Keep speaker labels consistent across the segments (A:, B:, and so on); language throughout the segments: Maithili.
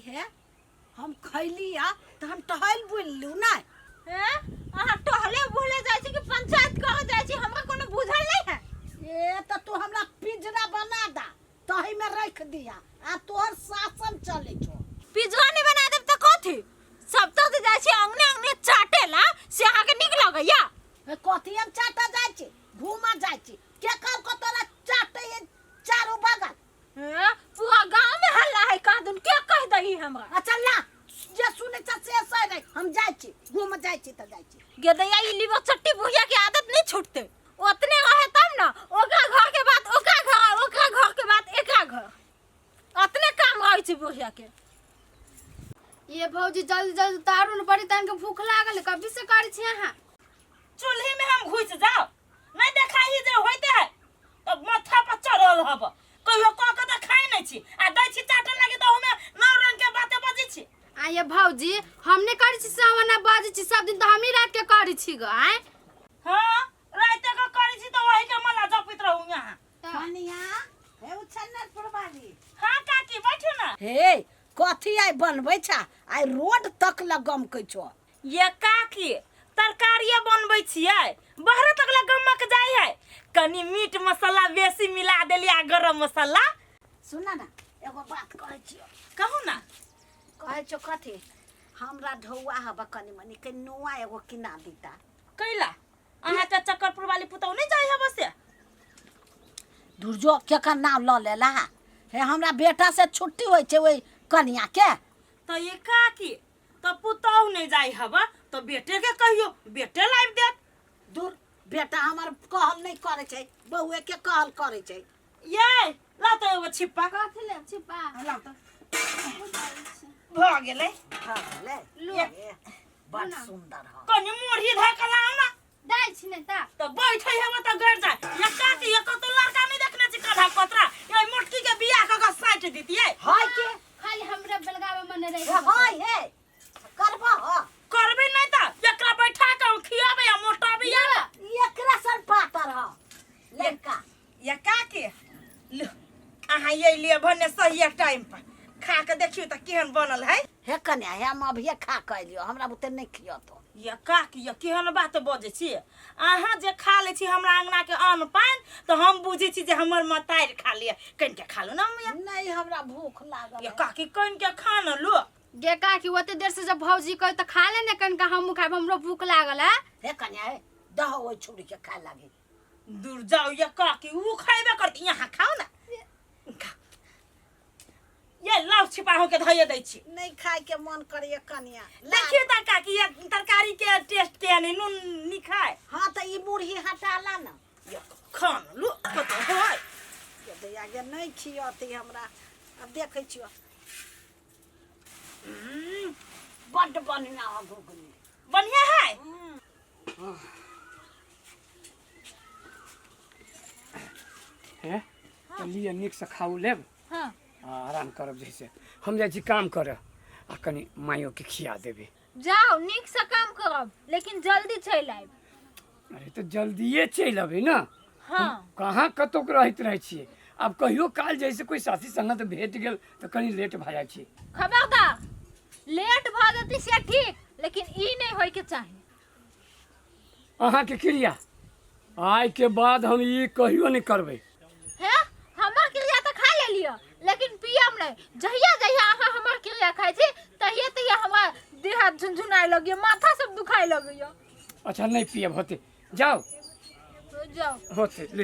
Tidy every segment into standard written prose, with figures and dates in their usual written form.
A: हे हम खैली आ तऽ हम टहल बुललू नहि।
B: हैं, अहाँ टहले बुले जाइ छी कि पंचायत करे जाइ छी, हमरा कोनो बुझल नहीं है।
A: ए तऽ तू हमरा पिंजरा बना दा, तही में रख दिया आ तोहर शासन चले छो।
B: पिंजरा नहीं बना देब तऽ कथी? सब तक जे जाइ छी अंगने अंगने चाटे ला, से अहाँके नीक लगैया?
A: हे कथी हम चाटा जाइ छी, घूमा जाइ छी, के कहलको तोरा चाटे है चारू बगल?
B: हैं, पूरा गांव में हल्ला है कहाँ दुन, के कह दही हमरा?
A: अच्छा ला, जे सुने छ से सही नहीं, हम जाइ छी घूम जाइ छी तऽ जाइ छी।
B: गेदैया ई लीवर चट्टी बुढ़िया के आदत नहीं छूटते, ओतने रहे तब ना ओकरा घर के बाद ओकरा घर आ ओकरा घर के बाद एकरा घर, ओतने काम रहे छै बुढ़िया के।
C: ये भौजी जल्दी जल्दी उतारू ने, बड़ी तन के भूख लागल है, कभी से करै छी अहाँ।
D: चूल्ही में हम घुस जाओ नहीं देखा ही जे होते है तो माथा पर चढ़ल हब, कहियो कह के तऽ खाइ नहीं छी आ दै छी चाटे लागी तऽ हमे नौ रंग के बाते बजै छी।
C: आ ये भौजी हमने करै छी सवना बजै छी, सब दिन तऽ हमही रात के करै छी ग। आँय
D: हाँ राते के करै छी तऽ वही के मला जपैत रहू यहाँ।
A: कनिया हे उछन्नर पुरवाली।
D: हाँ काकी बैठू ना।
A: हे कथी आइ बनबै छा, आइ रोड तक ल गमकै छो?
D: ये काकी तरकारिये बनबै छियै, बाहरो तक ल गमक जाइ है, कनी मीट मसाला बेसी मिला देलियै आ गरम मसाला।
A: सुन ना एगो बात कहै छियो।
D: कहू ना।
A: कहै छियो कथी, हमरा ढौआ हबा कनी मनी के नुआ एगो किना दीता।
D: कैला अहाँ के चक्करपुर वाली पुतहु नहीं जाइ हबो से?
A: दुर्जो केकर नाम ल लेला हे, हमरा बेटा से छुट्टी होइ छै ओहि कनिया के।
D: तो ये काकी तो पुतहु नहीं जाइ हबा तो बेटे के कहियो, बेटे लाइब देत।
A: दूर बेटा हमर कहल नहीं करे छै, बहुए के कहल करे छै।
D: ये ला तो एगो छिप्पा।
C: कथी लेब छिप्पा?
D: ला तो भ गेलै।
A: भ गेलै।
C: लो।
A: ये, बड़ सुंदर ह।
D: कनी मुरही धऽ के लाउ ना।
C: दाइ छी ने ता।
D: तो बैठे हेबो तो गड़ जाए। ये काकी ये कतो लड़का नहीं देखने छी कढ़ा कतरा, ये मोटकी के बियाह क के साटि दितियै।
A: हाय के
C: खाली हमरा बेलगावे मन रहे।
A: हे हाय हे करबो ह।
D: करबे नहीं त एकरा बैठा के हम खियाबे आ मोटाबे या ना।
A: एकरा सन पातर ह लड़का।
D: ये काकी लो अहाँ ये लिए भने सही टाइम पर खा के देखियो त केहन बनल है।
A: हे कन्या हे हम अभिये खा के अलियो, हमरा बुते नहीं खियतो।
D: ये काकी ये केहन बात बजै छी अहाँ, जे खा लै छी हमरा अंगना के अन्न पानि तऽ हम बुझै छी जे हमर मतारि खा लिअ। कनिके खा लू ना मैया।
A: नहीं हमरा भूख लागल
D: ये
A: है।
D: काकी कनिके खा न लू।
C: गे काकी ओते देर से जब भौजी कहे तऽ खा ले ने कनिका, हमहूँ खायब, हमरो भूख लागल है।
A: हे कन्या हे दह ओहि छुरी के खाय लागी।
D: दूर जाओ ये काकी ऊ खैबे करती, यहाँ खाओ ना खा। ये लाउ छिपा हो के धइए दै छी।
A: नहीं खाय के मन करे कन्या।
D: देखिए त काकी ये तरकारी के टेस्ट के नहीं नून नहीं खाए।
A: हाँ त ई मुरही हटा ला ना।
D: ये खान लू कत होय।
A: ये दैया गे नहीं खियती हमरा, अब देखै छियो। बड्ड बढ़िया हो घुघनी।
D: बढ़िया है।
E: हे तऽ लिअ नीकसँ खाउ लेब।
B: हाँ।
E: आ आराम करब, जैसे हम जाइ छी काम करऽ आ कनि माइयोके खिया देबै।
B: जाओ नीक से काम करब लेकिन जल्दी चलि आयब।
E: अरे तऽ जल्दिए चलि अबै ने।
B: हाँ।
E: कहाँ कतौक रहैत रहै छियै, आब कहियो काल जैसे कोइ साथी संगत भेट गेल तऽ कनि लेट भऽ जाइ छै।
B: खबरदार लेट भऽ जेतै से ठीक, लेकिन ई नहि होइके चाही।
E: अहाँके क्रिया आइ के बाद हम ई कहियो नहि करबै।
B: हे हमर क्रिया तऽ खा लेलियै लेकिन पियब नहि। जहिया जहिया अहाँ हमर क्रिया खाइ छी तहिया तहिया हमरा देह हाथ झुनझुनाए लगैया, माथा सब दुखाए लगैया।
E: अच्छा नहि पियब होते, जाओ
B: जाओ
E: होते ले।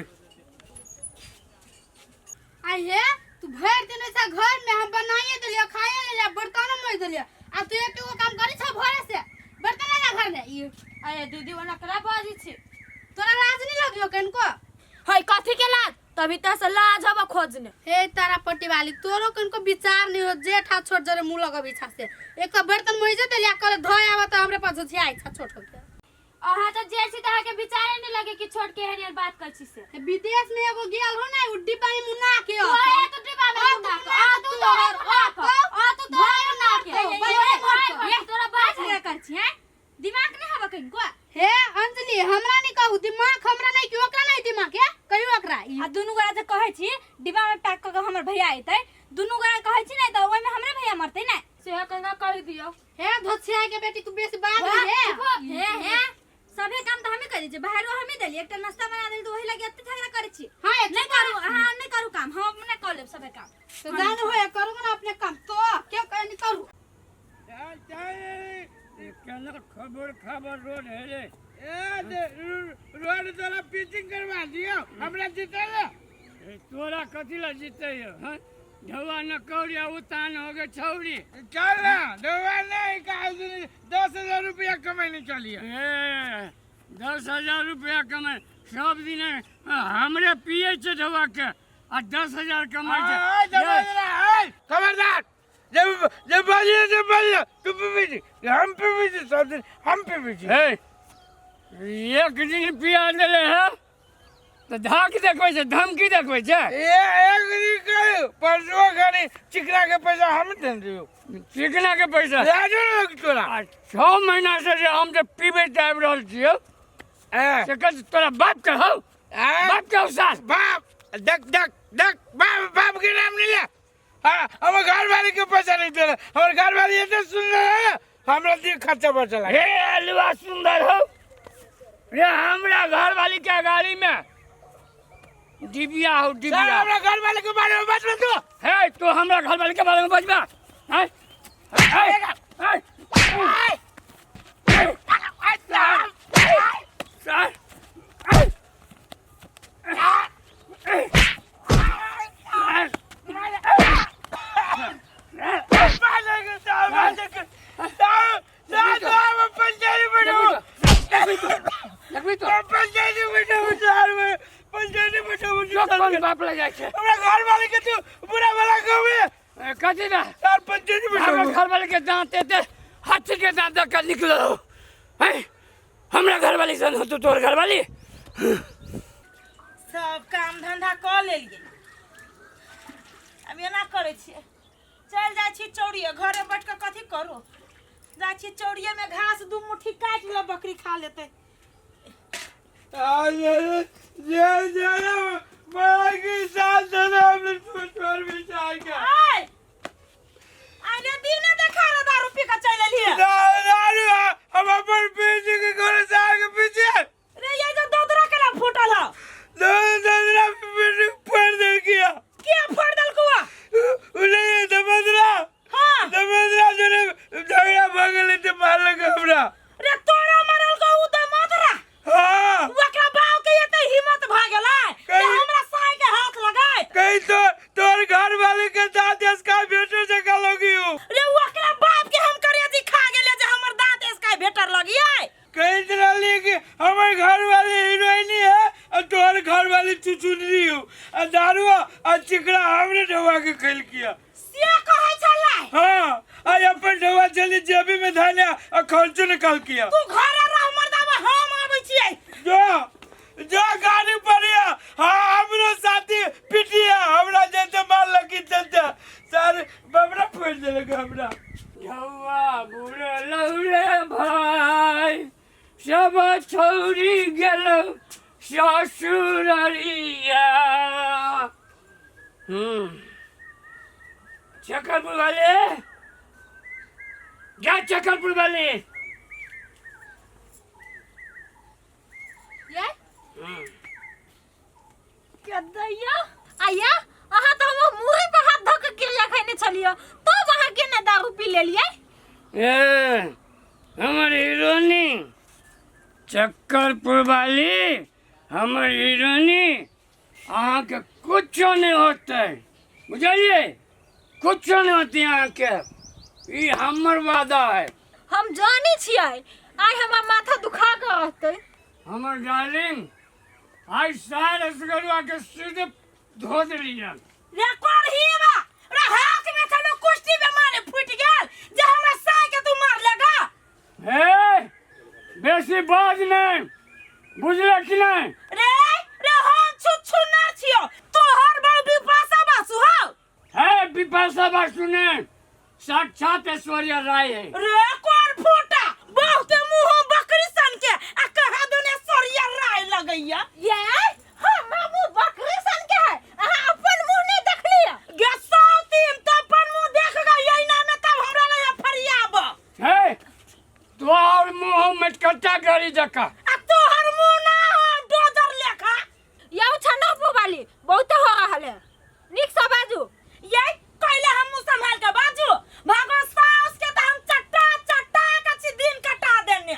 C: आ हे तू भरि दिन ऐसा घर में हम बनाइए देलियो, खाइए लेलियो, बर्तनो मज देलियो, आ तू एक एगो काम करी छ भोरे से बर्तन ला घर में ई।
F: अरे दीदी ओना करा बाजी छी,
C: तोरा लाज नहीं लगियो कनको?
F: है कथी के लाज, तभी त से लाज हब खोजने।
C: हे तारा पट्टी वाली तोरो कनको विचार नहीं हो, जेठ आ छोट जरे मुंह लगबी छा से एक तो बर्तन मज देलिया कल धोय आवा त हमरे पास झियाई छा छोट होके।
F: अहाँ त जेठ छी त अहाँ के विचारे नहीं लगे कि छोट के एहन एहन बात कर छी से।
C: हे विदेश में एगो गेल हो ना उ डिब्बा में मुन्ना के
F: तो ए तो डिब्बा में मुन्ना के, आ तू तो मुन्ना के, आ तू तो मुन्ना के। ये तोरा बात पूरा कर छी हैं, दिमाग नहीं हवा कहीं को।
C: हे अंजलि हमरा नहीं कहू दिमाग हमरा नहीं कि ओकरा नहीं दिमाग है कहियो ओकरा ई।
F: आ दुनू गोरा जे कहै छी डिब्बा में पैक क के हमर भैया एतै, दुनू गोरा कहै छी नै त ओइ में हमरे भैया मरतै नै।
B: से कहिना कहि दियौ।
C: हे धोछिया के बेटी, तू बेसी बात हे।
F: हे हे, सभे काम तऽ हमे करै छियै, बाहरो हमे देलियै, एकटा नाश्ता बना देली तऽ ओही लागी एते झगड़ा करै छी।
C: हां,
F: नहि करू अहाँ, नहि करू काम, हम अपने कऽ लेब सभे काम।
C: तो जान होए करू ना अपने काम, तो के कहनी करू।
E: चल चल, केना खबर खबर रोड है रे?
G: ए रोड तोरा पिचिंग करवा दियो, हमरा जीते ले।
E: ए, तोरा कथी ला जीते हो? हाँ, ढौआ न कौड़ी आ उतान हो गए छौड़ी।
G: चल ना, दवा नहीं काल दिन 10,000 रुपया कमाने चलिए।
E: ए, 10,000 रुपया कमाए सब दिन हमरे पिए छै ढौआ के आ 10,000 कमाइ छै।
G: ए, खबरदार, जब जब बाजी जब बाजी तू पीबी छी, हम पीबी छी, सब दिन हम पीबी छी।
E: हे, एक दिन पिया देले है तऽ धाक देखबै छै, धमकी देखबै छै।
G: ए, एक दिन कहियो परसुआ खाली चिकना के पैसा हम दे दियो।
E: चिकना के पैसा
G: लाजो नहीं लगी तोरा?
E: आ 6 महीना से जे हम जे पीबैत आबि रहल छियौ
G: ए,
E: से कह तोरा बाप के हौ?
G: ए,
E: बाप के हौ सास?
G: बाप देख देख देख, बाप बाप के नाम नहीं ले। हाँ, हमर घर वाले के पैसा नहीं दे रहे। हमर घर वाली एते सुंदर है ना, हमरा दिल खर्चा बचा लगे।
E: हे अलुआ सुंदर हो रे, हमरा घर वाली के गाड़ी में डिबिया हो
G: सर
E: डिबिया।
G: हमरा घर वाले के बारे में बात मत करो।
E: हे, तू हमरा घर वाली के बारे में बजबा? हैं हैं हैं सर, देखबी तो कोन बाप लग जाइ छै।
G: हमरा घर वाले के तू बुरा भला कहबे?
E: ए, कथी ना
G: सर, पंचायत
E: हमरा
G: बैठो।
E: घर वाले के दांत एते हाथी के दांत देख के निकलो हैं। हमरा घर वाली सन हो तू, तोर घर वाली।
D: सब काम धंधा कऽ लेलियै, आब एना करै छियै, चलि जाइ छी चौड़िए, घरे बैठ कऽ कथी करू? जाइ छी चौड़िएमे, घास दू मुट्ठी काटि लेब, बकरी खा लेतै। आय आइ रे, दिने देखा रे, दारू पी कऽ चलि एलियै।
G: हम अपन पीछे के घर से आगे पीछे
D: रे, ये जो दोदरा केना फूटल हौ?
G: दादा फोड़ दे किया।
D: के फोड़ देलकौ?
G: उन्हें दमदरा।
D: हाँ।
G: दमदरा जो झगड़ा भऽ गेलै तऽ मारलक हमरा।
D: रे, तोरा मारलकौ उ दमदरा?
G: हाँ।
D: ओकरा बाप के एते हिम्मत भऽ गेलै जे हमरा साय के हाथ लगाइत?
G: कहीं तो तोर घर वाले के दांत इसका बेटे से लोगी हो।
D: रे, ओकरा बाप के हम करेजी खा गेलै जे हमर दांत इसका भेटर लगियै।
G: कहत रहली कि हमर घर वाली हीरोइनी है और तोहर घर वाली चुचुनरी हो, आ दारू आ चिकरा हमरे ढोआ के खेल किया।
D: से कहै छलै?
G: हाँ, आज अपन ढोआ चली जेबी में धाने आ खर्चो निकाल किया।
D: तू घरे रह मर्दाबा, हम आबै छियै।
G: जो जो गाड़ी पर या, हाँ, हमरो साथी पिटिया हमरा जैसे मार लगी चलते सर बबरा फोड़ देलक हमरा।
E: झौआ बुड़लौ रे भाई, सब छौरी गेलौ ससुररिया। चकरपुर वाले जा, चकरपुर वाले।
B: ये के दैया आया, अहाँ तऽ हमर मुड़ी पर हाथ धऽ के क्रिया खैने छलियै, तब अहाँ केना दारू पी लेलियै?
E: ए हमर हीरोनी चक्करपुर वाली, हमर हीरोनी, अहाँके कुछो नहि होतै, बुझलियै? कुछो नहि होतै अहाँके, ई हमर वादा है।
B: हम जानै छियै, आइ हमर माथा दुखा कऽ रहतै।
E: हमर डार्लिंग, आइ सार असगरुआ के सीधे धो देलियै।
D: रे कोरहीबा रे, हाथ में छलो कुश्ती बेमारी फूटि गेल जे हमरा साय के तू मार लेगा?
E: हे, बेसी बाज नहि, बुझले कि नहि?
D: रे रे, हम छुच्छुनर छियो, तोहर बड़ बिपाशा बासु हौ।
E: हे, बिपाशा बासु ने, साक्षात ऐश्वर्या राय है।
D: रे कोर फूटा, बहुते मुंह बकरी सन के आ कहा दुने ऐश्वर्या राय लगैया।
B: ये हमर मुंह बकरी सन के है? अहाँ अपन मुंह नहीं देखलियै?
D: गे सौ तीन, तो अपन मुंह देख ग यही ना में, तब हमरा लगे
E: छोटा गाड़ी जका।
D: आ तोहर मुंह ना हो डोजर लेखा।
B: यौ छनक पुवाली बहुत हो रहल है, नीक से बाजू।
D: ये कैले हम मुंह संभाल के बाजू? भागो सास के त हम चट्टा चट्टा कछि दिन कटा देने।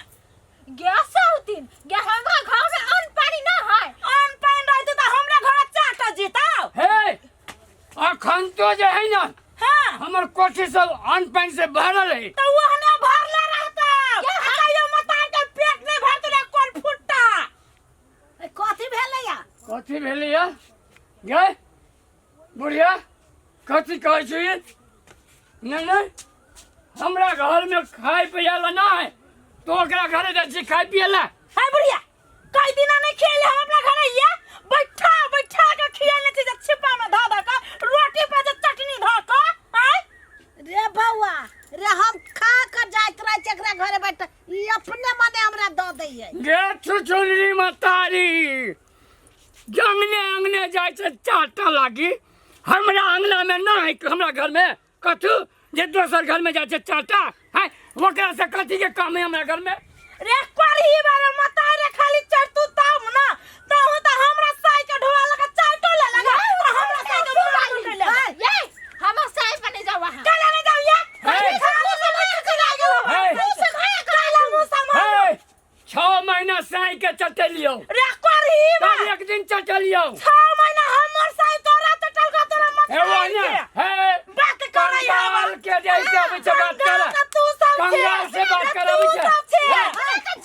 B: गैस होतिन गे, हमरा घर में अन्न पानी ना है।
D: अन्न पानि रहते त हमरा घर चाट जीताओ।
E: हे अखन तो जे है ना
D: हां
E: हमर कोठी सब अन्न पानि से भरल है।
D: त ओहने भरले रहता, आ कहियो मतार के पेट नहीं भरतो रे कोन फुट्टा।
A: ए, कथी भेलैया?
E: कथी भेलैया गे बुढ़िया? कथी कहै छी? नहि नहि, हमरा घरमे खाय पियै ला ना है तो ओकरा घरे जाइ छी खाय पियै ला।
D: है बुढ़िया, कई दिना नहीं खियले हम अपना घरे, ये बैठा बैठा के खियले छी जे छिपा में ध ध के रोटी पर जे चटनी ध के। आय
A: रे बौआ रे, हम खा के जाइत रहै छी एकरा घरे बैठ, ई अपने मने हमरा दऽ दैयै।
E: गे छुछुनरी मतारी, जंगने अंगने जाइ छै चाटा लागी, हमरा अंगना में ना है हमरा घर में कथू जे दोसर घर में जाइ छै चाटा है, ओकरा से कथी के काम है हमरा घर में?
D: रे करही बारे मता रे, खाली चढ़तू तब ना तहु त हमरा साई के ढोआ लगा चाटो ले लगा, आ हमरा साई के मुंह लगा ले।
B: ये हमर साई बने जाओ वहाँ।
D: काला नहीं जाओ ये।
E: हे।
D: खाली से बैठ के चला गेलो।
E: हे।
D: मुंह से खाया काला मुंह संभालो।
E: हे 6 महीना साई के चटेलियो
D: रे करही बा।
E: तब एक दिन चटेलियो।
D: 6 महीना हमर साई तोरा चटल का तोरा मत
E: हे वो ना हे
D: बात करै
E: कंगाल के जैसे अबै छै बात
D: कंगाल
E: करे,
D: के तू सब छे।
E: कंगाल से बात
D: रे
E: कराबै
D: तू
E: छै।
D: सब छे।
E: हे,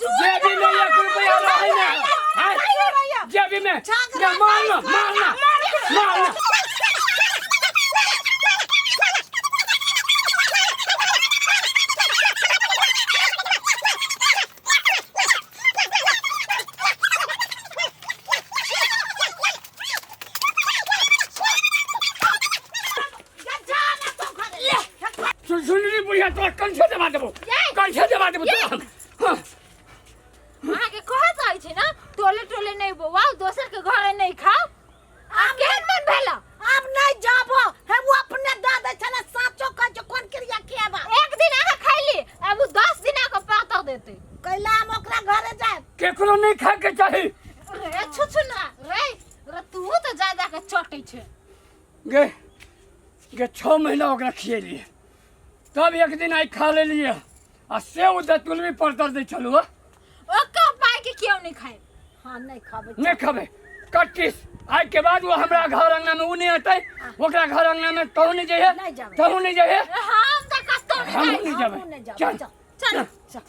E: जेबी में 1 रुपया रहै ना है जेबी में, जे मारना मारना मारना। सुन बुढ़िया, तोरा कंछे दबा देबो, कंछे दबा देबो तोरा हम। हाँ।
B: अहाँके कहैत रहै छै ने टोले टोले नहीं बौआ, दोसर के घरे नहीं खाओ, आ केहन मन भेल?
A: आब नहीं जाबो, हे वो अपने दऽ दै छलै। साँचो कहै छै, कोन क्रिया खियाबा?
B: एक दिन अहाँ खैली, आब उ 10 दिन अहाँके पातर देतै।
A: कैला हम ओकरा घरे जायब?
E: केकरो नहीं खाय के चाही।
B: रे छुछु ना रे रे, तू तऽ जा जा के चटै छै।
E: गे गे 6 महीना ओकरा खिएलिए तब एक दिन आइ खा लेलिए, आ से ओ दतुलवी परतर दै छलू।
B: ओकर पाइ के केओ नहीं खाए।
A: हाँ नहीं खाबै।
E: नहीं खबै कट्टिस। आइ के बाद वो हमरा घर अंगना में उ नहीं अतै, ओकरा घर अंगना में तहु नहीं जइहे।
A: नहीं जाबै।
E: तहु नहीं जइहे।
B: हम तऽ कतौ नहीं
E: हमहूँ
B: जाय।
E: नहीं जाबै।
A: हमहूँ नहीं जाबै।
E: चल
A: चल
B: चल
A: चल।